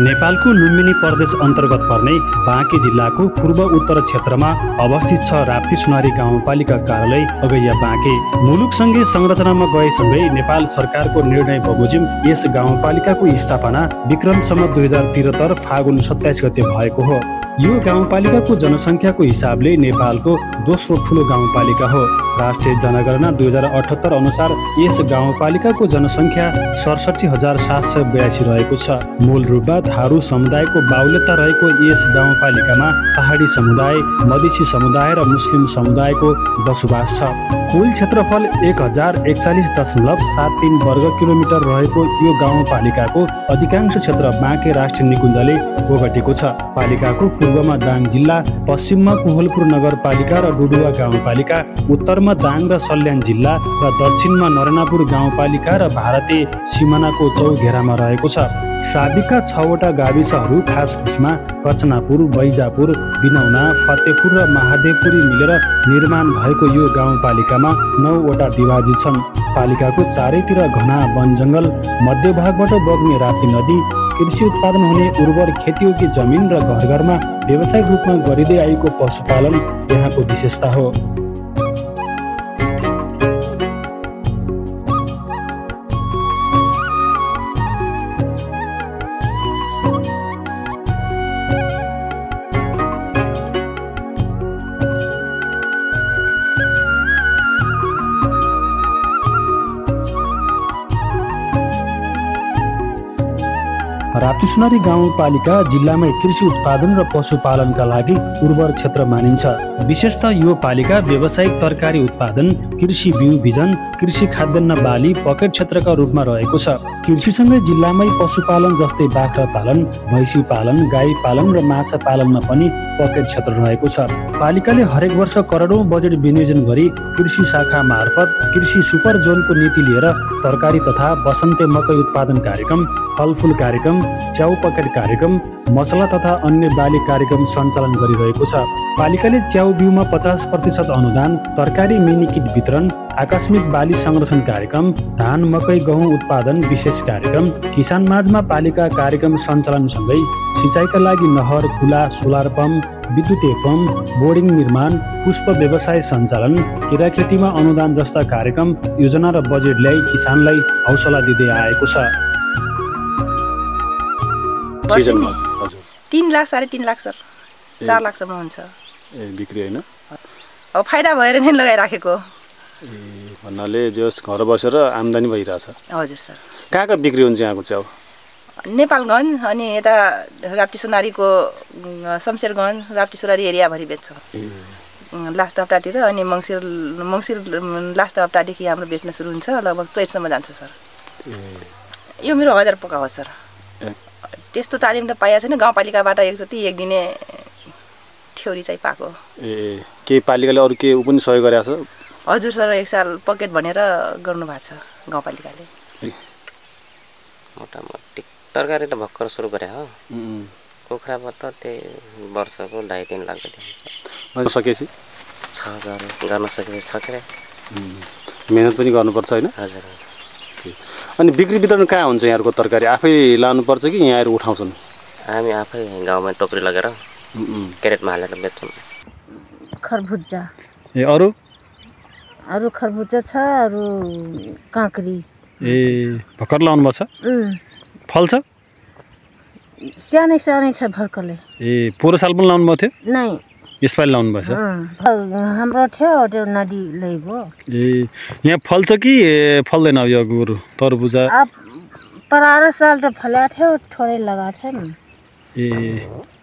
नेपालको लुम्बिनी प्रदेश अन्तर्गत पर्ने बाँके जिल्लाको पूर्व उत्तर क्षेत्रमा अवस्थित छ राप्ती गाउँपालिका कार्यालय अगैया बाँके। मुलुकसँगै संरचनामा गएसँगै नेपाल सरकारको निर्णय बमोजिम यस गाउँपालिकाको स्थापना विक्रम सम्वत 2073 फागुन 27 गते भएको हो। यो गाउँपालिकाको जनसङ्ख्याको हिसाबले नेपालको दोस्रो ठुलो गाउँपालिका हो। राष्ट्रिय जनगणना 2078 अनुसार यस गाउँपालिकाको जनसङ्ख्या 67,782 रहेको छ। मूल रूपमा थारू समुदायको बाहुल्यता रहेको यस गाउँपालिकामा पहाडी समुदाय, मधेसी समुदाय र मुस्लिम समुदायको बसोबास छ। कुल क्षेत्रफल 1041.73 वर्ग किलोमिटर रहेको यो गाउँपालिकाको अधिकांश क्षेत्र बाँके राष्ट्रिय निकुञ्जले ओगटेको छ। पालिकाको पूर्वमा दाङ जिल्ला, पश्चिममा कोहलपुर नगरपालिका र डुडुवा गाउँपालिका, उत्तरमा दाङ र सल्यान जिल्ला र दक्षिणमा नरनापुर गाउँपालिका र भारतीय सिमानाको चौघेरामा रहेको छ। साबिकका 6वटा गाविसहरू खास खुसमा कचनापुर, बैजापुर, बिनौना, फतेपुर र महादेवपुरी मिलेर निर्माण भएको यो गाउँपालिकामा 9वटा दिवाजी छन्। पालिकाको चारैतिर घना वन जङ्गल, मध्यभागबाट बग्ने राप्ती नदी, कृषि उत्पादन हुने उर्वर खेतीयोग्य जमिन र घरघरमा व्यावसायिक रूपमा गरिँदै आएको पशुपालन यहाँको विशेषता हो। राप्ती गाउँपालिका जिल्लामै कृषि उत्पादन र पशुपालनका लागि उर्वर क्षेत्र मानिन्छ। विशेषतः यो पालिका व्यावसायिक तरकारी उत्पादन, कृषि बिउ बिजन, कृषि खाद्यान्न बाली पकेट क्षेत्रका रूपमा रहेको छ। कृषिसँगै जिल्लामै पशुपालन जस्तै बाख्रा पालन, भैँसी पालन, गाई पालन र माछा पालनमा पनि पकेट क्षेत्र रहेको छ। पालिकाले हरेक वर्ष करोडौँ बजेट विनियोजन गरी कृषि शाखा मार्फत कृषि सुपर जोनको नीति लिएर तरकारी तथा बसन्ते मकै उत्पादन कार्यक्रम, फलफुल कार्यक्रम, च्याउ पकेट कार्यक्रम, मसला तथा अन्य बाली कार्यक्रम सञ्चालन गरिरहेको छ। पालिकाले च्याउ बिउमा 50% अनुदान, तरकारी मिनी किट वितरण, आकस्मिक बाली संरक्षण कार्यक्रम, धान मकै गहुँ उत्पादन विशेष कार्यक्रम, किसान माझमा पालिका कार्यक्रम सञ्चालनसँगै सिँचाइका लागि नहर, खुला, सोलर पम्प, विद्युतीय पम्प, बोर्डिङ निर्माण, पुष्प व्यवसाय सञ्चालन, किराखेतीमा अनुदान जस्ता कार्यक्रम, योजना र बजेट ल्याई किसानलाई हौसला दिँदै आएको छ। 3 लाख 3.5 लाख सर, 4 लाखसम्म हुन्छ। बिक्री होइन, अब फाइदा भएर नै लगाइराखेको भन्नाले जस घर बसेर आम्दानी भइरहेछ। हजुर सर। कहाँ बिक्री हुन्छ यहाँको च्याउ? नेपालगञ्ज अनि यता राप्ती सोनारीको शमशेरगञ्ज, राप्ती सोनारी एरियाभरि बेच्छ। लास्ट हप्तातिर अनि मङ्सिर लास्ट हप्तादेखि हाम्रो बेच्न सुरु हुन्छ, लगभग चैतसम्म जान्छ सर। यो मेरो 1000 पोका हो सर। त्यस्तो तालिम त पाएको छैन, गाउँपालिकाबाट एकचोटि एक दिने थ्योरी चाहिँ पाएको। केही पालिकाले अरू के पनि सहयोग गरेछ? हजुर सर, 1 साल पकेट भनेर गर्नु भएको छ गाउँपालिकाले। मोटामोटी तरकारी त भर्खर सुरु गरे हो। कुखुरामा त त्यही वर्षको 2.5-3 लाख जति हुन्छ। सकेपछि गर्न सकेपछि सकेर मेहनत पनि गर्नुपर्छ होइन? हजुर। अनि बिक्री वितरण कहाँ हुन्छ यहाँहरूको तरकारी? आफै लानुपर्छ कि यहाँहरू उठाउँछन्? हामी आफै गाउँमा टोकरी लगेर क्यारेटमा हालेर बेच्छौँ। खरबुजा। अरू खरबुजा छ, अरू काँक्री। भर्खर लाउनु भएको छ? फल्छ? सानै छ भर्खरले। पोहोर साल पनि लाउनु भएको थियो? नै, यसपालि लाउनु भएछ? हाम्रो थियो त्यो नदी लैगयो। यहाँ फल्छ कि फल्दैन यो गोरु तरबुजा? 18 साल त फल्या थियो, थोरै लगाएको थियो नि।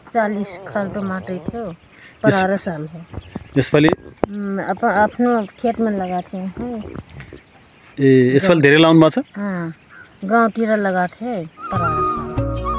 40 खालको माटै थियो, 18 साल हो। यसपालि आफ्नो खेतमा लगाएको थियौँ। यसपालि धेरै लाउनु भएको छ? गाउँतिर लगाएको थिएँ 18 साल।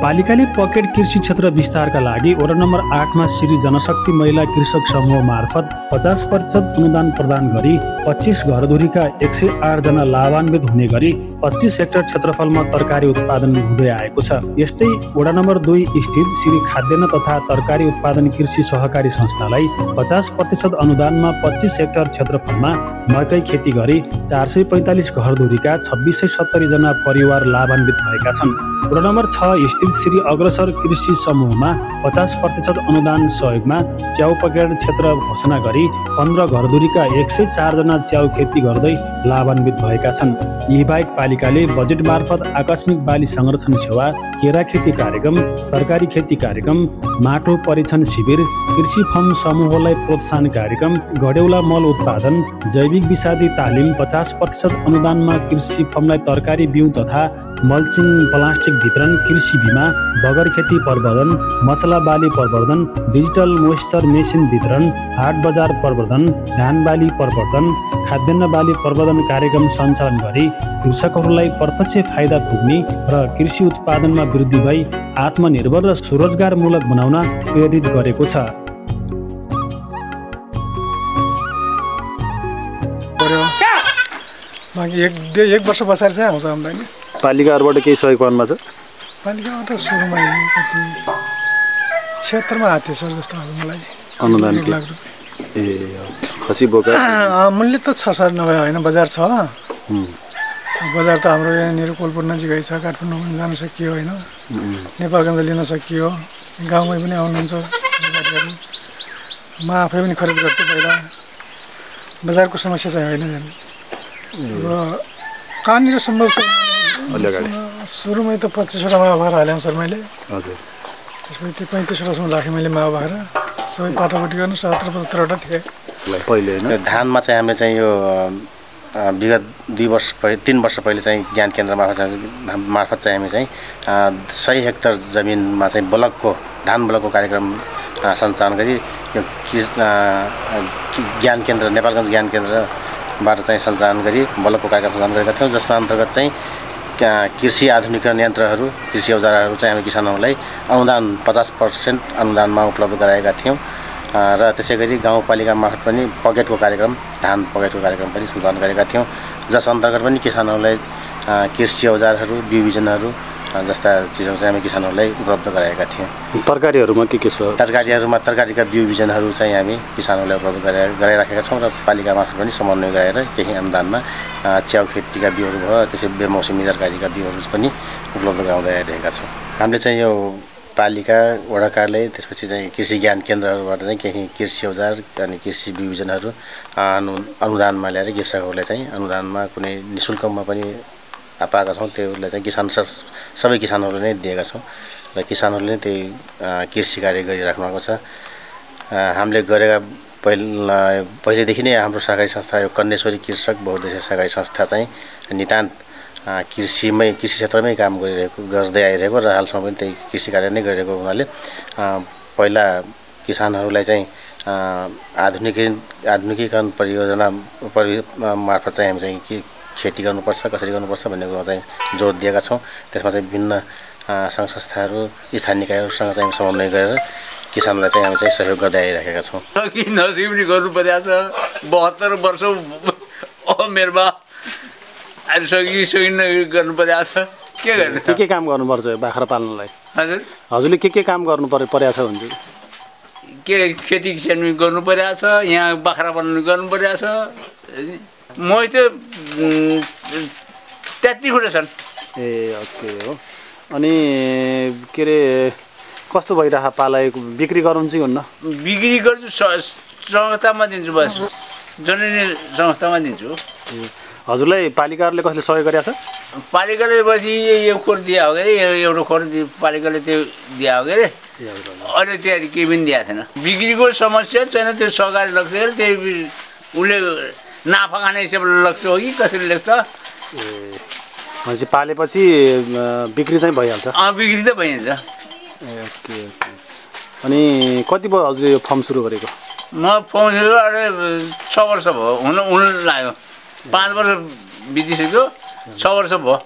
पालिकाले पकेट कृषि क्षेत्र विस्तारका लागि वडा नम्बर 8 मा श्री जनशक्ति महिला कृषक समूह मार्फत 50% अनुदान प्रदान गरी 25 घरधुरीका 108 जना लाभान्वित हुने गरी 25 हेक्टर क्षेत्रफलमा तरकारी उत्पादन हुँदै आएको छ। यस्तै वडा नम्बर 2 स्थित श्री खाद्यान्न तथा तरकारी उत्पादन कृषि सहकारी संस्थालाई 50% अनुदानमा 25 हेक्टर क्षेत्रफलमा मकै खेती गरी 445 घरधुरीका 2670 जना परिवार लाभान्वित भएका छन्। वडा नम्बर 6 स्थित श्री अग्रसर कृषि समूहमा 50% अनुदान सहयोगमा च्याउ पकेट क्षेत्र घोषणा गरी 15 घरधुरीका 104 जना च्याउ खेती गर्दै लाभान्वित भएका छन्। यी बाहेक पालिकाले बजेट मार्फत आकस्मिक बाली संरक्षण सेवा, केरा खेती कार्यक्रम, तरकारी खेती कार्यक्रम, माटो परीक्षण शिविर, कृषि फर्म समूहलाई प्रोत्साहन कार्यक्रम, गडेउला मल उत्पादन, जैविक विषादी तालिम, 50% अनुदानमा कृषि फर्मलाई तरकारी बिउ तथा मल्चिङ प्लास्टिक वितरण, कृषि बिमा, बगर खेती प्रवर्धन, मसला बाली प्रवर्धन, डिजिटल मोइस्चर मेसिन वितरण, हाट बजार प्रवर्धन, धान बाली प्रवर्धन, खाद्यान्न बाली प्रवर्धन कार्यक्रम सञ्चालन गरी कृषकहरूलाई प्रत्यक्ष फाइदा पुग्ने र कृषि उत्पादनमा वृद्धि भई आत्मनिर्भर र स्वरोजगारमूलक बनाउन प्रेरित गरेको छ। एक वर्ष पछाडि चाहिँ आउँछ आम्दानी। पालिकाहरूबाट केही सहयोग पाउनुमा छ? पालिकाबाट सुरुमा कति क्षेत्रमा आएको थियो सर जस्तो लाग्यो मलाई अनुदान 1 लाख रुपियाँ। ए खसी बोका मूल्य त छ सर, नभए होइन, बजार छ। बजार त हाम्रो यहाँनिर कोलपुर नजिकै छ, काठमाडौँ पनि जान सकियो होइन, नेपालगञ्ज लिन सकियो, गाउँमै पनि आउनुहुन्छ व्यापारीहरू, म आफै पनि खरिद गर्थेँ पहिला। बजारको समस्या चाहिँ होइन जाने। र कहाँनिर सम्भव छ सुरुमै त 25वटा मावा भाँडा हाल्यौँ सर मैले। हजुर। त्यसपछि 35वटासम्म राखेँ मैले मावा भाँडा, सबै पाटापट्टि गर्नु 70-75वटा थिए पहिले होइन। धानमा चाहिँ हामीले चाहिँ यो विगत 3 वर्ष पहिले चाहिँ ज्ञान केन्द्र मार्फत चाहिँ हामी चाहिँ 100 हेक्टर जमिनमा चाहिँ धान ब्लकको कार्यक्रम सञ्चालन गरी यो ज्ञान केन्द्र नेपालगञ्ज ज्ञान केन्द्रबाट चाहिँ सञ्चालन गरी ब्लकको कार्यक्रम सञ्चालन गरेका थियौँ, जसको अन्तर्गत चाहिँ कृषि आधुनिकीकरण यन्त्रहरू, कृषि औजारहरू चाहिँ हामी किसानहरूलाई अनुदान 50% अनुदानमा उपलब्ध गराएका थियौँ। र त्यसै गरी गाउँपालिका मार्फत पनि पकेटको कार्यक्रम, धान पकेटको कार्यक्रम पनि सञ्चालन गरेका थियौँ, जस अन्तर्गत पनि किसानहरूलाई कृषि औजारहरू, बिउ बिजनहरू जस्ता चिजहरू चाहिँ हामी किसानहरूलाई उपलब्ध गराएका थियौँ। तरकारीहरूमा के छ? तरकारीहरूमा तरकारीका बिउ बिजनहरू चाहिँ हामी किसानहरूलाई उपलब्ध गराइराखेका छौँ र पालिका मार्फत पनि समन्वय गरेर केही अनुदानमा च्याउ खेतीका बिउहरू भयो, त्यसै बेमौसमी तरकारीका बिउहरू पनि उपलब्ध गराउँदै आइरहेका छौँ। हामीले चाहिँ यो पालिका, वडा कार्यालय, त्यसपछि चाहिँ कृषि ज्ञान केन्द्रहरूबाट चाहिँ केही कृषि औजार अनि कृषि बिउ बिजनहरू अनुदानमा ल्याएर कृषकहरूलाई चाहिँ अनुदानमा कुनै निःशुल्कमा पनि पाएका छौँ। त्यसलाई चाहिँ सबै किसानहरूले नै दिएका छौँ र किसानहरूले नै त्यही कृषि कार्य गरिराख्नु भएको छ। हामीले गरेका पहिलेदेखि नै हाम्रो सहकारी संस्था यो कन्याश्वरी कृषक बहुद्देश्य सहकारी संस्था चाहिँ नितान्त कृषि क्षेत्रमै काम गर्दै आइरहेको र हालसम्म पनि त्यही कृषि कार्य नै गरिरहेको हुनाले पहिला किसानहरूलाई चाहिँ आधुनिकीकरण परियोजना मार्फत चाहिँ हामी चाहिँ के खेती गर्नुपर्छ, कसरी गर्नुपर्छ भन्ने कुरो चाहिँ जोड दिएका छौँ। त्यसमा चाहिँ विभिन्न सङ्घ संस्थाहरू, स्थानीय निकायहरूसँग चाहिँ समन्वय गरेर किसानलाई चाहिँ हामी चाहिँ सहयोग गर्दै आइरहेका छौँ। नसिब नि गर्नु परेको छ, 72 वर्ष उमेरमा सकिन गर्नु परेको छ, के गर्ने? के काम गर्नुपर्छ बाख्रा पाल्नलाई? हजुर, हजुरले के काम गर्नु परेको छ भन्छु? के खेती किसान गर्नु परेको छ, यहाँ बाख्रा पाल्नु गर्नु परेको छ। मही त त्यति कुरा छन्। ए ओके हो। अनि के अरे कस्तो भइरहेको पालाएको? बिक्री गराउनु चाहिँ हुन्न? बिक्री गर्छु, संस्थामा दिन्छु, बस जननी संस्थामा दिन्छु। हजुरलाई पालिकाहरूले कसले सहयोग गरेको छ? पालिकाले पछि यो खोर दिया हो कि एउटा खोर पालिकाले त्यो दिया हो कि अहिले त्यहाँ केही पनि दिएको छैन। बिक्रीको समस्या छैन, त्यो सरकारी लाग्छ कि त्यही उसले नाफा खाने हिसाबले लाग्छ हो कि कसरी लाग्छ। भनेपछि पालेपछि बिक्री चाहिँ भइहाल्छ? बिक्री त भइहाल्छ। Okay okay. अनि कति भयो हजुरले यो फर्म सुरु गरेको? म फर्म सुरु गरेर 6 वर्ष भयो, हुन लाग्यो। 5 वर्ष बितिसक्यो, 6 वर्ष भयो।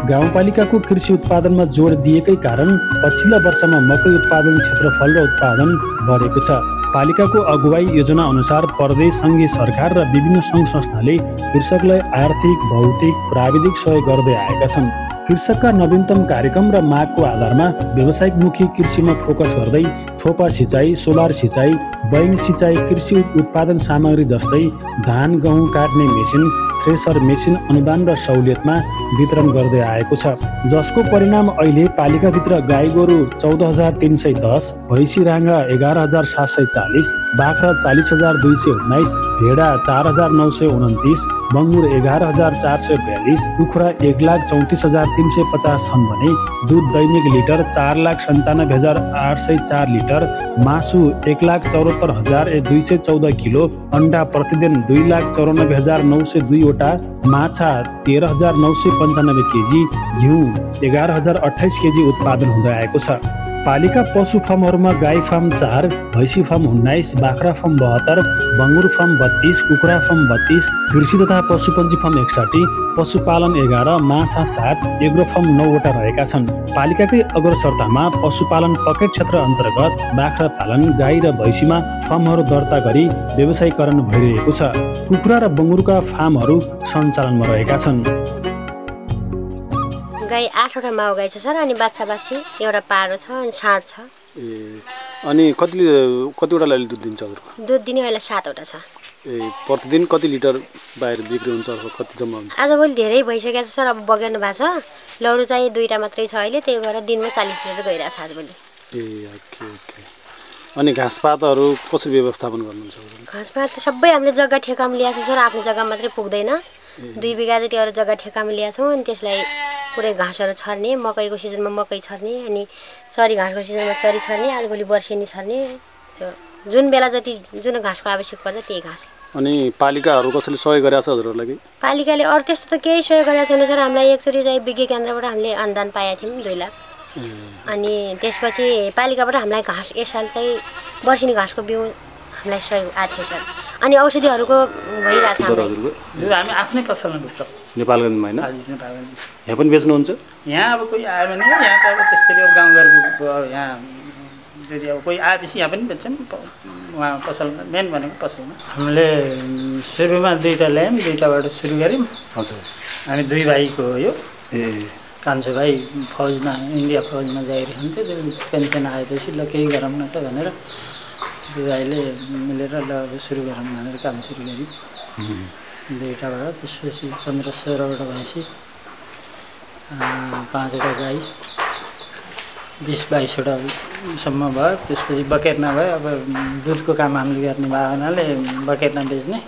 गाउँपालिकाको कृषि उत्पादनमा जोड दिएकै कारण पछिल्ला वर्षमा मकै उत्पादन क्षेत्रफल र उत्पादन बढेको छ। पालिकाको अगुवाई योजना अनुसार प्रदेश सङ्घीय सरकार र विभिन्न सङ्घ संस्थाले कृषकलाई आर्थिक, भौतिक, प्राविधिक सहयोग गर्दै आएका छन्। कृषकका नवीनतम कार्यक्रम र मागको आधारमा व्यावसायिकमुखी कृषिमा फोकस गर्दै थोपा सिँचाइ, सोलर सिँचाइ, बैङ सिँचाइ, कृषि उत्पादन सामग्री जस्तै धान, गहुँ काट्ने मेसिन, थ्रेसर मेसिन अनुदान र सहुलियतमा वितरण गर्दै आएको छ, जसको परिणाम अहिले पालिकाभित्र गाई गोरु 14,310, भैँसी राँगा 11,740, बाख्रा 40,219, भेडा 4,929, बङ्गुर 11,442, कुखुरा 1,34,350 छन् भने दुध दैनिक लिटर 4,97,804 लिटर, मासु 1,74,214 किलो, अन्डा प्रतिदिन 2,94,902 वटा, माछा 13,995 केजी, घिउ 11,028 केजी उत्पादन हुँदै आएको छ। पालिका पशु फर्महरूमा गाई फार्म 4, भैँसी फार्म 19, बाख्रा फार्म 72, बङ्गुर फार्म 32, कुखुरा फार्म 32, कृषि तथा पशुपन्छी फार्म 61, पशुपालन 11, माछा 7, एग्रो फार्म 9 वटा रहेका छन्। पालिकाकै अग्रसरतामा पशुपालन पकेट क्षेत्र अन्तर्गत बाख्रा पालन, गाई र भैँसीमा फार्महरू दर्ता गरी व्यवसायीकरण भइरहेको छ। कुखुरा र बङ्गुरका फार्महरू सञ्चालनमा रहेका छन्। गाई 8वटा माउ गाई छ सर, अनि बाछा बाछी एउटा पारो छ, अनि साँड छ। अनि कतिवटा दूध दिन्छ? दुध दिने अहिले 7वटा छ। प्रतिदिन कति लिटर बाहिर बिक्री हुन्छ, कति जम्मा हुन्छ? आजभोलि धेरै भइसकेको छ सर, अब बगेर्नु भएको छ। लौरो चाहिँ 2टा मात्रै छ अहिले, त्यही भएर दिनमा 40 लिटर गइरहेको छ आजभोलि। अनि घाँसपातहरू कसरी व्यवस्थापन गर्नुहुन्छ? घाँसपात त सबै हामीले जग्गा ठेकामा ल्याएको छौँ सर, आफ्नो जग्गा मात्रै पुग्दैन। 2 बिघा जति अरू जग्गा ठेकामा ल्याएको छौँ, अनि त्यसलाई पुरै घाँसहरू छर्ने, मकैको सिजनमा मकै छर्ने, अनि चरी घाँसको सिजनमा चरी छर्ने, आजभोलि वर्षेनी छर्ने, त्यो जुन बेला जति जुन घाँसको आवश्यक पर्छ त्यही घाँस। अनि पालिकाहरू कसैले सहयोग गरेको छ हजुरहरूलाई? पालिकाले अरू त्यस्तो त केही सहयोग गरेको छैन सर। हामीलाई एकचोटि चाहिँ विज्ञ केन्द्रबाट हामीले अनुदान पाएका थियौँ 2 लाख, अनि त्यसपछि पालिकाबाट हामीलाई घाँस यससाल चाहिँ वर्षेनी घाँसको बिउ हामीलाई सहयोग आएको थियो सर। अनि औषधिहरूको भइरहेछ हामी आफ्नै पसलमा बेच्छौँ नेपालगञ्जमा हैन? यहाँ पनि बेच्नुहुन्छ? यहाँ अब कोही आयो भने यहाँ त अब त्यस्तै अब गाउँघरको यहाँ यदि अब कोही आएपछि यहाँ पनि बेच्छौँ उहाँ पसलमा। मेन भनेको पसलमा हामीले सुरुमा 2टा ल्यायौँ, 2टाबाट सुरु गऱ्यौँ। हजुर, हामी 2 भाइको हो यो। कान्छो भाइ फौजमा, इन्डिया फौजमा जाइरहेको थियो, पेन्सन आएपछि ल केही गरौँ न त भनेर 2 भाइले मिलेर ल सुरु गरौँ भनेर काम सुरु गऱ्यौँ। 2टाबाट, त्यसपछि 15-16वटा भैँसी, 5वटा गाई, 20-22वटा सम्म भयो। त्यसपछि बकेटमा भयो। अब दुधको काम हामीले गर्ने भयो हुनाले बकेटमा बेच्ने,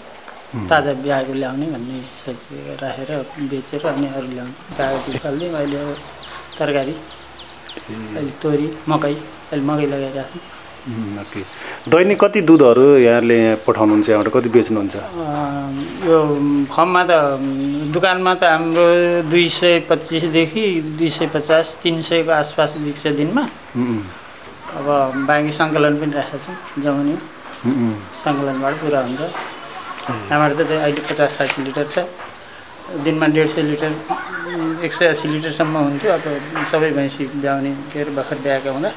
ताजा ब्याएको ल्याउने भन्ने सोच राखेर बेचेर अनि अरू ल्याउने। कागती फल्दियौँ। अहिले अब तरकारी, अहिले तोरी, मकै, अहिले मकै लगाइरहेको छौँ। दैनिक कति दुधहरू यहाँले पठाउनुहुन्छ, यहाँबाट कति बेच्नुहुन्छ? यो फर्ममा त दोकानमा त हाम्रो 225देखि 250, 300को आसपास बिक्छ दिनमा। अब बाँकी सङ्कलन पनि राखेका छौँ, जमाउने सङ्कलनबाट पुरा हुन्छ। यहाँबाट त अहिले 50-60 लिटर छ, दिनमा 150 लिटर 180 लिटरसम्म हुन्थ्यो। अब सबै भैँसी ब्याउने के अरे भर्खर ब्याएका हुँदा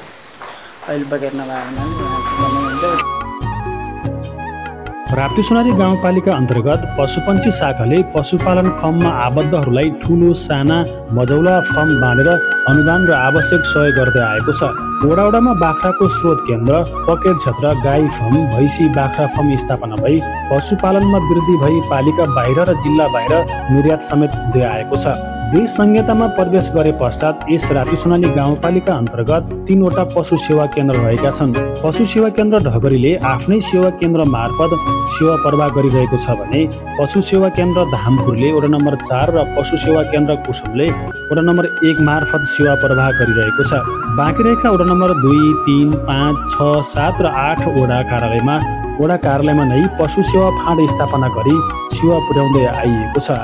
अहिले बगेर नभए हुनाले राप्ती सोनारी गाउँपालिका अन्तर्गत पशुपन्छी शाखाले पशुपालन फर्ममा आबद्धहरूलाई ठुलो साना मजौला फर्म बाँडेर अनुदान र आवश्यक सहयोग गर्दै आएको छ। वडावडामा बाख्राको स्रोत केन्द्र, पकेट क्षेत्र, गाई फर्म, भैँसी बाख्रा फर्म स्थापना भई पशुपालनमा वृद्धि भई पालिका बाहिर र जिल्ला बाहिर निर्यात समेत हुँदै आएको छ। देश संहितामा प्रवेश गरे पश्चात यस राप्ती सोनाली गाउँपालिका अन्तर्गत 3वटा पशु सेवा केन्द्र रहेका छन्। पशु सेवा केन्द्र ढगरीले आफ्नै सेवा केन्द्र मार्फत सेवा प्रवाह गरिरहेको छ भने पशु सेवा केन्द्र धामपुरले वडा नम्बर 4 र पशु सेवा केन्द्र कुसुमले वडा नम्बर 1 मार्फत सेवा प्रवाह गरिरहेको छ। बाँकी रहेका वडा नम्बर 2, 3, 5, 6, 7 र 8 वडा कार्यालयमा नै पशु सेवा फाँड स्थापना गरी सेवा पुर्याउँदै आइएको छ।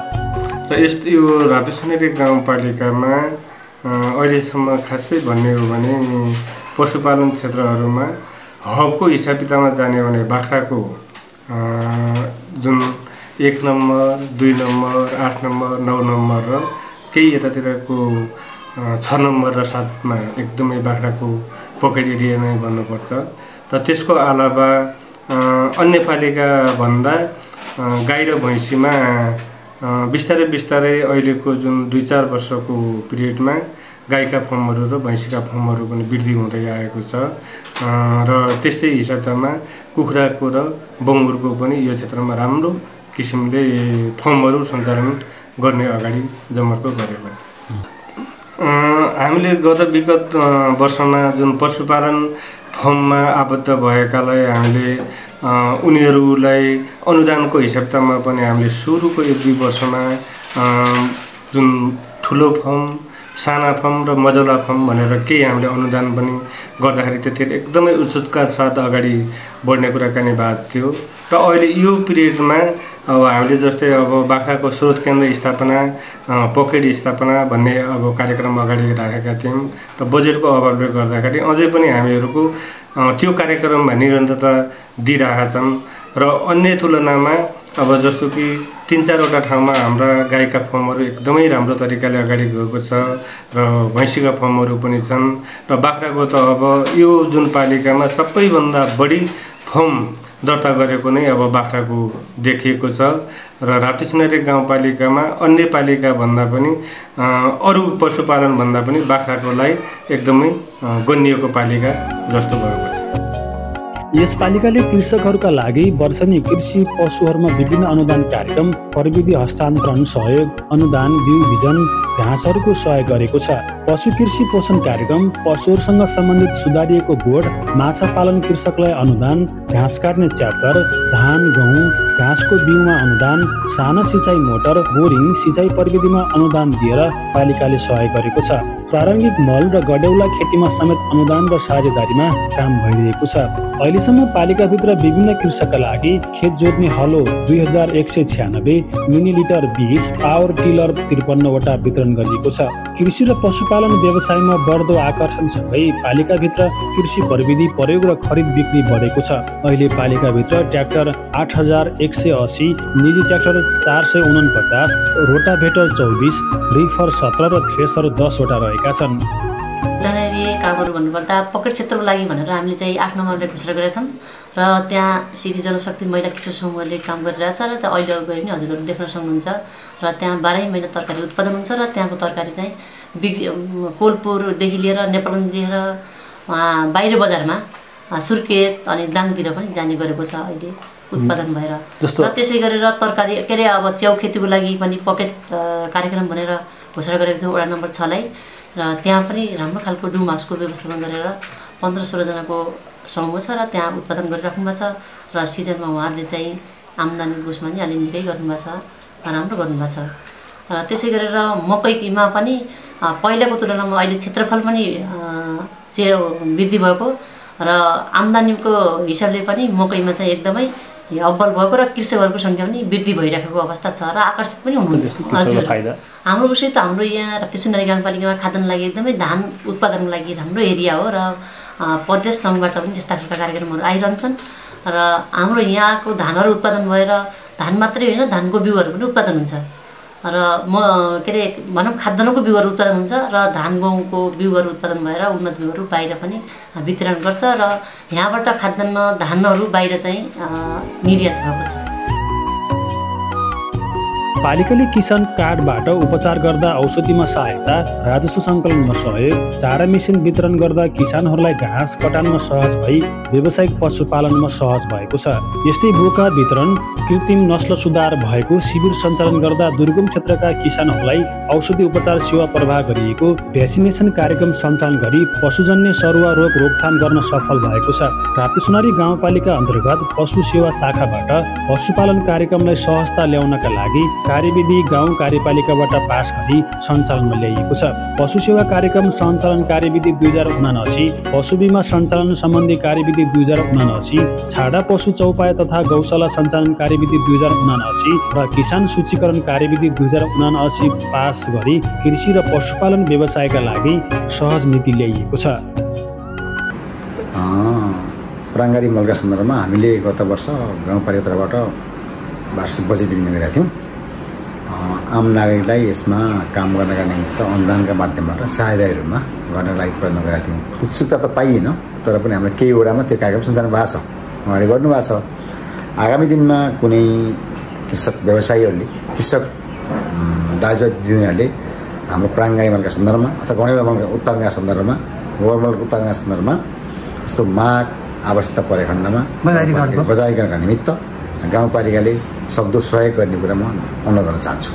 र यस्तो यो राप्ती सोनारी गाउँपालिकामा अहिलेसम्म खासै भन्ने हो भने पशुपालन क्षेत्रहरूमा हबको हिसाब किताबमा जाने भने बाख्राको जुन 1 नम्बर, 2 नम्बर, 8 नम्बर, 9 नम्बर र केही यतातिरको 6 नम्बर र 7मा एकदमै बाख्राको पकेट एरिया नै भन्नुपर्छ र त्यसको अलावा अन्य पालिका भन्दा गाई र भैँसीमा बिस्तारै बिस्तारै अहिलेको जुन 2-4 वर्षको पिरियडमा गाईका फर्महरू र भैँसीका फर्महरू पनि वृद्धि हुँदै आएको छ र त्यस्तै हिसाबमा कुखुराको र बङ्गुरको पनि यो क्षेत्रमा राम्रो किसिमले फर्महरू सञ्चालन गर्ने अगाडि जमर्को गरेको छ। हामीले गत विगत वर्षमा जुन पशुपालन फर्ममा आबद्ध भएकालाई हामीले उनीहरूलाई अनुदानको हिसाबमा पनि हामीले सुरुको 1-2 वर्षमा जुन ठुलो फर्म, साना फर्म र मजौला फर्म भनेर केही हामीले अनुदान पनि गर्दाखेरि त्यतिखेर एकदमै उत्सुकता साथ अगाडि बढ्ने कुराकानी भएको थियो र अहिले यो पिरियडमा अब हामीले जस्तै अब बाख्राको स्रोत केन्द्र स्थापना, पकेट स्थापना भन्ने अब कार्यक्रम अगाडि राखेका थियौँ र बजेटको अभावले गर्दाखेरि अझै पनि हामीहरूको त्यो कार्यक्रममा निरन्तरता दिइरहेका छन् र अन्य तुलनामा अब जस्तो कि 3-4 वटा ठाउँमा हाम्रा गाईका फर्महरू एकदमै राम्रो तरिकाले अगाडि गएको छ र भैँसीका फर्महरू पनि छन् र बाख्राको त अब यो जुन पालिकामा सबैभन्दा बढी फर्म दर्ता गरेको नै अब बाख्राको देखिएको छ र राप्ती गाउँपालिकामा अन्य पालिका भन्दा पनि अरू पशुपालन भन्दा पनि बाख्राकोलाई एकदमै गनिएको पालिका जस्तो भएको छ। यस पालिकाले कृषकहरूका लागि वर्षनी कृषि पशुहरूमा विभिन्न अनुदान कार्यक्रम, प्रविधि हस्तान्तरण सहयोग, अनुदान, बिउ बिजन, घाँसहरूको सहयोग गरेको छ। पशु कृषि पोषण कार्यक्रम, पशुहरूसँग सम्बन्धित सुधारिएको बोर्ड, माछा पालन कृषकलाई अनुदान, घाँस काट्ने च्याप्टर, धान, गहुँ, घाँसको बिउमा अनुदान, साना सिँचाइ मोटर, बोरिङ, सिँचाइ प्रविधिमा अनुदान दिएर पालिकाले सहयोग गरेको छ। प्रारम्भिक मल र गडेउला खेतीमा समेत अनुदान र साझेदारीमा काम भइरहेको छ। अहिलेसम्म पालिकाभित्र विभिन्न कृषकका लागि खेत जोत्ने हलो 2196, मिनी लिटर बीज, पावर टिलर 53 वटा वितरण गरिएको छ। कृषि र पशुपालन व्यवसायमा बढ्दो आकर्षणसँगै पालिकाभित्र कृषि प्रविधि प्रयोग र खरिद बिक्री बढेको छ। अहिले पालिकाभित्र ट्र्याक्टर 8180, निजी ट्र्याक्टर 449, रोटाभेटर 24, रिफर 17 र थ्रेसर 10 वटा रहेका छन्। कामहरू भन्नुपर्दा पकेट क्षेत्रको लागि भनेर हामीले चाहिँ 8 नम्बरले घोषणा गरेका छौँ र त्यहाँ सिटी जनशक्ति महिला कृषक समूहले काम गरिरहेछ र त्यहाँ अहिले गए पनि हजुरहरू देख्न सक्नुहुन्छ र त्यहाँ 12 महिना तरकारी उत्पादन हुन्छ र त्यहाँको तरकारी चाहिँ कोलपुरदेखि लिएर नेपालगञ्ज लिएर बाहिर बजारमा सुर्खेत अनि दाङतिर पनि जाने गरेको छ अहिले उत्पादन भएर र त्यसै गरेर तरकारी के अरे अब च्याउ खेतीको लागि पनि पकेट कार्यक्रम भनेर घोषणा गरेको थियो वडा नम्बर 6 लाई र त्यहाँ पनि राम्रो खालको डुमासको व्यवस्थापन गरेर 15-16 जनाको समूह छ र त्यहाँ उत्पादन गरिराख्नु भएको छ र सिजनमा उहाँहरूले चाहिँ आम्दानीको उसमा चाहिँ अलि निकै गर्नुभएको छ, राम्रो गर्नुभएको छ र त्यसै गरेर मकैमा पनि पहिलाको तुलनामा अहिले क्षेत्रफल पनि वृद्धि भएको र आम्दानीको हिसाबले पनि मकैमा चाहिँ एकदमै अब्बल भएको र कृषकहरूको सङ्ख्या पनि वृद्धि भइरहेको अवस्था छ र आकर्षित पनि हुनुहुन्छ। हजुर, हाम्रो विषय त हाम्रो यहाँ राप्ती सुनसरी गाउँपालिकामा खाद्यान्न लागि एकदमै धान उत्पादनको लागि राम्रो एरिया हो र प्रदेश सङ्घबाट पनि त्यस्ता खालका कार्यक्रमहरू आइरहन्छन् र हाम्रो यहाँको धानहरू उत्पादन भएर धान मात्रै होइन धानको बिउहरू पनि उत्पादन हुन्छ र के अरे भनौँ खाद्यान्नको बिउहरू उत्पादन हुन्छ र धान गहुँको बिउहरू उत्पादन भएर उन्नत बिउहरू बाहिर पनि वितरण गर्छ र यहाँबाट खाद्यान्न धानहरू बाहिर चाहिँ निर्यात भएको छ। पालिकाले किसान कार्डबाट उपचार गर्दा औषधिमा सहायता, राजस्व सङ्कलनमा सहयोग, चारा मेसिन वितरण गर्दा किसानहरूलाई घाँस कटानमा सहज भई व्यावसायिक पशुपालनमा सहज भएको छ। यस्तै बोका वितरण, कृत्रिम नस्ल सुधार भएको शिविर सञ्चालन गर्दा दुर्गम क्षेत्रका किसानहरूलाई औषधि उपचार सेवा प्रवाह गरिएको, भ्याक्सिनेसन कार्यक्रम सञ्चालन गरी पशुजन्य सरुवा रोग रोकथाम गर्न सफल भएको छ। राप्ती सुनसरी गाउँपालिका अन्तर्गत पशु सेवा शाखाबाट पशुपालन कार्यक्रमलाई सहजता ल्याउनका लागि कार्यविधि गाउँ कार्यपालिकाबाट पास गरी सञ्चालनमा ल्याइएको छ। पशु सेवा कार्यक्रम सञ्चालन कार्यविधि 2079, पशु बिमा सञ्चालन सम्बन्धी कार्यविधि 2079, छाडा पशु चौपाया तथा गौशाला सञ्चालन कार्यविधि 2079 र किसान सूचीकरण कार्यविधि 2079 पास गरी कृषि र पशुपालन व्यवसायका लागि सहज नीति ल्याइएको छ। प्राङ्गारी मलका सन्दर्भमा हामीले गत वर्ष गाउँपालिका तर्फबाट वार्षिक बजेट विनियोग गरेका थियौँ। आम नागरिकलाई यसमा काम गर्नका निमित्त अनुदानका माध्यमबाट सहायताका रूपमा गर्नका लागि प्रयत्न गरेका थियौँ। उत्सुकता त पाइएन, तर पनि हाम्रो केही वडामा त्यो कार्यक्रम सञ्चालन भएको छ, उहाँले गर्नुभएको छ। आगामी दिनमा कुनै कृषक व्यवसायीहरूले, कृषक दाजुभाइ दिदीबहिनीहरूले हाम्रो प्राङ्गाई मलका सन्दर्भमा अथवा गौँडा मलका उत्पादनका सन्दर्भमा, गोबर मलका उत्पादनका सन्दर्भमा यस्तो माग आवश्यकता परेको खण्डमा बजारीकरणका निमित्त गाउँपालिकाले सक्दो सहयोग गर्ने कुरा म अनुरोध गर्न चाहन्छु।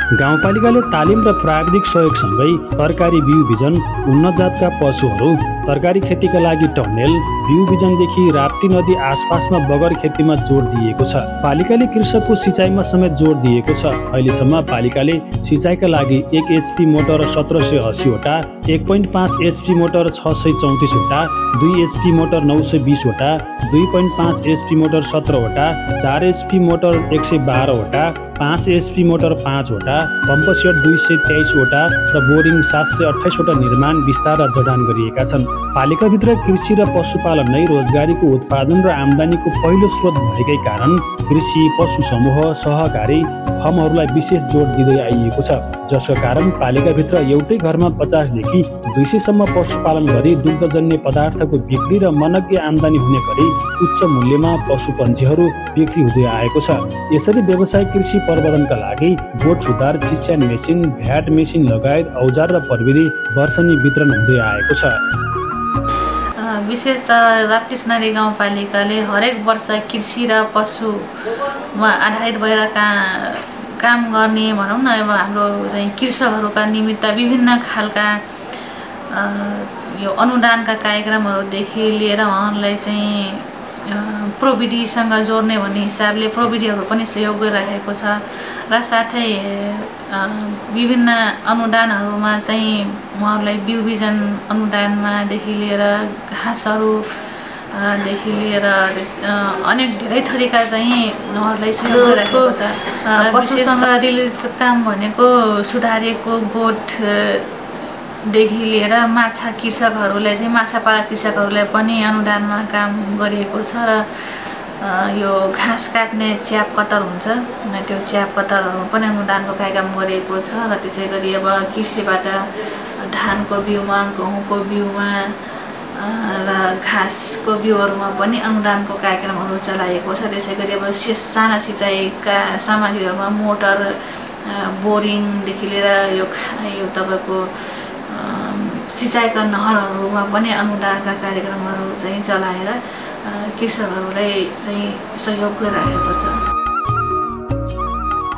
गाउँपालिकाले तालिम र प्राविधिक सहयोगसँगै तरकारी बिउ बिजन, उन्नत जातका पशुहरू, तरकारी खेतीका लागि टनेल, बिउ बिजनदेखि राप्ती नदी आसपासमा बगर खेतीमा जोड दिएको छ। पालिकाले कृषकको सिँचाइमा समेत जोड दिएको छ। अहिलेसम्म पालिकाले सिँचाइका लागि 1 HP मोटर 1780 वटा, 1.5 HP मोटर 634 वटा, 2 HP मोटर 920 वटा, 2.5 HP मोटर 17 वटा, 4 HP मोटर 112 वटा, 5 HP मोटर 5 वटा, पम्प सेट 223 वटा र बोरिङ 728 वटा निर्माण, विस्तार र जडान गरिएका छन्। पालिकाभित्र कृषि र पशुपालन नै रोजगारीको उत्पादन र आम्दानीको पहिलो स्रोत भएकै कारण कृषि, पशु समूह, सहकारी फर्महरूलाई विशेष जोड दिँदै आइएको छ, जसका कारण पालिकाभित्र एउटै घरमा 50 देखि 200 सम्म पशुपालन गरी दुग्धजन्य पदार्थको बिक्री र मनग्य आम्दानी हुने गरी उच्च मूल्यमा पशुपन्छीहरू बिक्री हुँदै आएको छ। यसरी व्यावसायिक कृषि प्रबन्धनका लागि बोट सुधार, चिच्यान मेसिन, भ्याट मेसिन लगायत औजार र प्रविधि वर्षनी वितरण हुँदै आएको छ। विशेष त राप्ती सुनारी गाउँपालिकाले हरेक वर्ष कृषि र पशुमा आधारित भएर काम गर्ने भनौँ न, अब हाम्रो चाहिँ कृषकहरूका निमित्त विभिन्न खालका यो अनुदानका कार्यक्रमहरूदेखि लिएर उहाँहरूलाई चाहिँ प्रविधिसँग जोड्ने भन्ने हिसाबले प्रविधिहरू पनि सहयोग गरिरहेको छ र साथै विभिन्न अनुदानहरूमा चाहिँ उहाँहरूलाई बिउ बिजन अनुदानमादेखि लिएर घाँसहरूदेखि लिएर अनेक धेरै थरीका चाहिँ उहाँहरूलाई सहयोग गरिरहेको छ। पशुसँग रिलेटेड काम भनेको सुधारिएको गोठदेखि लिएर माछा कृषकहरूलाई चाहिँ माछा पालक कृषकहरूलाई पनि अनुदानमा काम गरिएको छ र यो घाँस काट्ने च्याप कतर हुन्छ, त्यो च्याप कतरहरू पनि अनुदानको कार्यक्रम गरिएको छ र त्यसै गरी अब कृषिबाट धानको बिउमा, गहुँको बिउमा र घाँसको बिउहरूमा पनि अनुदानको कार्यक्रमहरू चलाइएको छ। त्यसै गरी अब साना सिँचाइका सामग्रीहरूमा मोटर, बोरिङदेखि लिएर यो तपाईँको सिँचाइका नहरहरूमा पनि अनुदानका कार्यक्रमहरू चाहिँ चलाएर कृषकहरूलाई चाहिँ सहयोग गरिरहेको छ।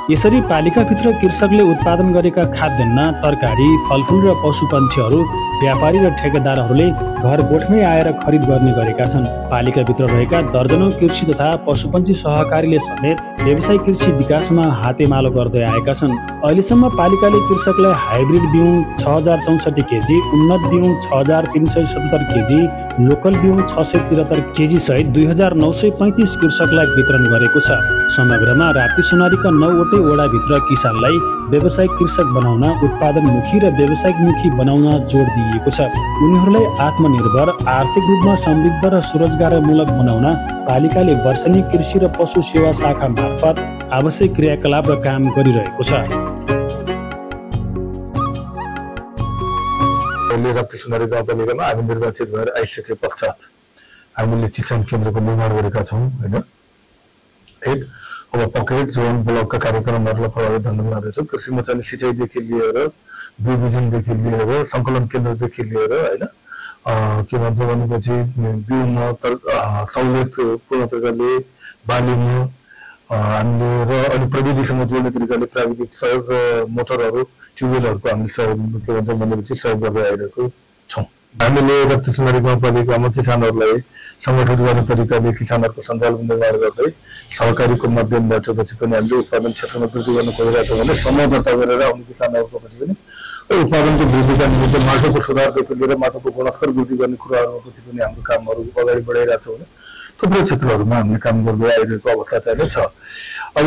यसरी पालिकाभित्र कृषकले उत्पादन गरेका खाद्यान्न, तरकारी, फलफुल र पशुपन्छीहरू व्यापारी र ठेकेदारहरूले घर गोठमै आएर खरिद गर्ने गरेका छन्। पालिकाभित्र रहेका दर्जनौं कृषि तथा पशुपन्छी सहकारीले समेत व्यावसायिक कृषि विकासमा हातेमालो गर्दै आएका छन्। अहिलेसम्म पालिकाले कृषकलाई हाइब्रिड बिउ 6064 केजी, उन्नत बिउ 6377 केजी, लोकल बिउ 673 केजी सहित 2935 कृषकलाई वितरण गरेको छ। समग्रमा राप्ती सुनारीका 9 वटै वडाभित्र किसानलाई व्यावसायिक कृषक बनाउन, उत्पादनमुखी र व्यावसायिकमुखी बनाउन जोड दिइएको छ। उनीहरूलाई आत्मनिर्भर, आर्थिक रूपमा समृद्ध र स्वरोजगारमूलक बनाउन पालिकाले वर्षनी कृषि र पशु सेवा शाखा मार्फत आवश्यक क्रियाकलाप र काम गरिरहेको छ। राप्ती सुनारी गाउँपालिकामा हामी निर्वाचित भएर आइसके पश्चात हामीले चिच्यान केन्द्रको निर्माण गरेका छौँ होइन। अब पकेट जोन ब्लकका कार्यक्रमहरूलाई प्रभावित ढङ्गले लाँदैछौँ। कृषिमा चाहिँ सिँचाइदेखि लिएर बिउ बिजनदेखि लिएर सङ्कलन केन्द्रदेखि लिएर होइन के भन्छ भनेपछि बिउमा सहुलियत पूर्ण तरिकाले बालीमा हामीले र अनि प्रविधिसँग जोड्ने तरिकाले प्राविधिक सहयोग र मोटरहरू, ट्युबवेलहरूको हामीले सहयोग के भन्छ भनेपछि सहयोग गर्दै आइरहेको छौँ। हामीले राप्ती सुनारी गाउँपालिकामा किसानहरूलाई सङ्गठित गर्ने तरिकाले किसानहरूको सञ्जाल निर्माण गर्दै सहकारीको माध्यमबाट पछि पनि हामीले उत्पादन क्षेत्रमा वृद्धि गर्न खोजिरहेका छौँ भने समूह दर्ता गरेर आउने किसानहरूको पछि पनि उत्पादनको वृद्धिका निमित्त माटोको सुधारदेखि लिएर माटोको गुणस्तर वृद्धि गर्ने कुराहरूमा पछि पनि हाम्रो कामहरू अगाडि बढाइरहेका छौँ भने थुप्रै क्षेत्रहरूमा हामीले काम गर्दै आइरहेको अवस्था चाहिँ छ। अब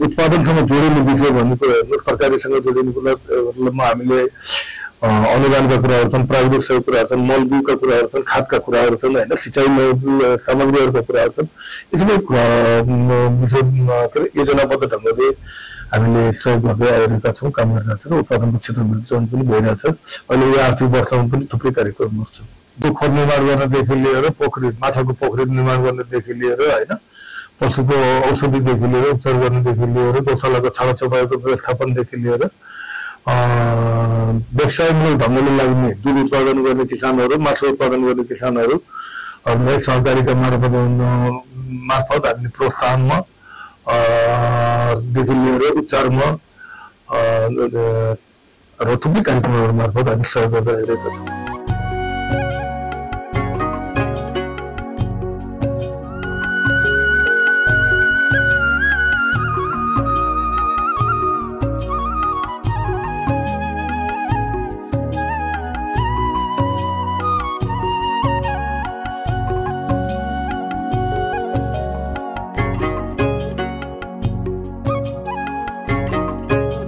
उत्पादनसँग जोडिने विषय भनेको हेर्नुहोस्, तरकारीसँग जोडिने कुरामा हामीले अनुदानका कुराहरू छन्, प्राविधिक सहयोग कुराहरू छन्, मल बिउका कुराहरू छन्, खादका कुराहरू छन् होइन, सिँचाइ सामग्रीहरूका कुराहरू छन्। यसमै योजनाबद्ध ढङ्गले हामीले सहयोग गर्दै आइरहेका छौँ, काम गरिरहेका छौँ। उत्पादनको क्षेत्रमा जोड पनि भइरहेछ। अहिले यो आर्थिक वर्षमा पनि थुप्रै कार्यक्रमहरू छन्। पोखर निर्माण गर्नदेखि लिएर पोखरी माछाको पोखरी निर्माण गर्नदेखि लिएर होइन, पशुको औषधिदेखि लिएर उपचार गर्नदेखि लिएर गौशालाको छाडाछपाईको व्यवस्थापनदेखि लिएर व्यवसायिक ढङ्गले लाग्ने दुध उत्पादन गर्ने किसानहरू, माछा उत्पादन गर्ने किसानहरूलाई सहकारीका मार्फत हामीले प्रोत्साहनमा देखि लिएर उपचारमा र थुप्रै कार्यक्रमहरू मार्फत हामी सहयोग गर्दै आइरहेका छौँ।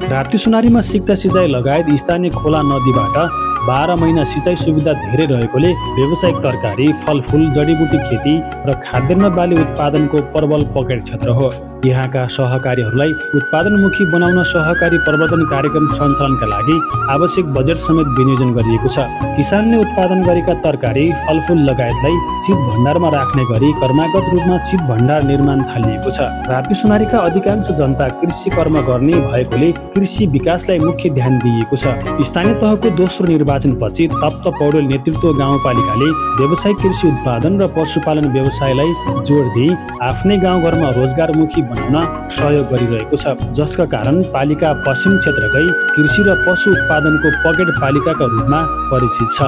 राप्ती-सोनारीमा सिक्दा सिँचाइ लगायत स्थानीय खोला नदीबाट 12 महिना सिँचाइ सुविधा धेरै रहेकोले व्यावसायिक तरकारी, फलफुल, जडीबुटी खेती र खाद्यान्न बाली उत्पादनको प्रबल पकेट क्षेत्र हो। यहाँका सहकारीहरूलाई उत्पादनमुखी बनाउन सहकारी प्रवर्धन कार्यक्रम सञ्चालनका लागि आवश्यक बजेट समेत विनियोजन गरिएको छ। किसानले उत्पादन गरेका तरकारी, फलफुल लगायतलाई शीत भण्डारमा राख्ने गरी कर्मागत रूपमा शीत भण्डार निर्माण थालिएको छ। राप्ती-सोनारीका अधिकांश जनता कृषि कर्म गर्ने भएकोले कृषि विकासलाई मुख्य ध्यान दिइएको छ। स्थानीय तहको दोस्रो निर्वाचनपछि तप्त पौडेल नेतृत्व गाउँपालिकाले व्यावसायिक कृषि उत्पादन र पशुपालन व्यवसायलाई जोड दिई आफ्नै गाउँघरमा रोजगारमुखी बनाउन सहयोग गरिरहेको छ, जसका कारण पालिका पश्चिम क्षेत्रकै कृषि र पशु उत्पादनको पकेट पालिकाका रूपमा परिचित छ।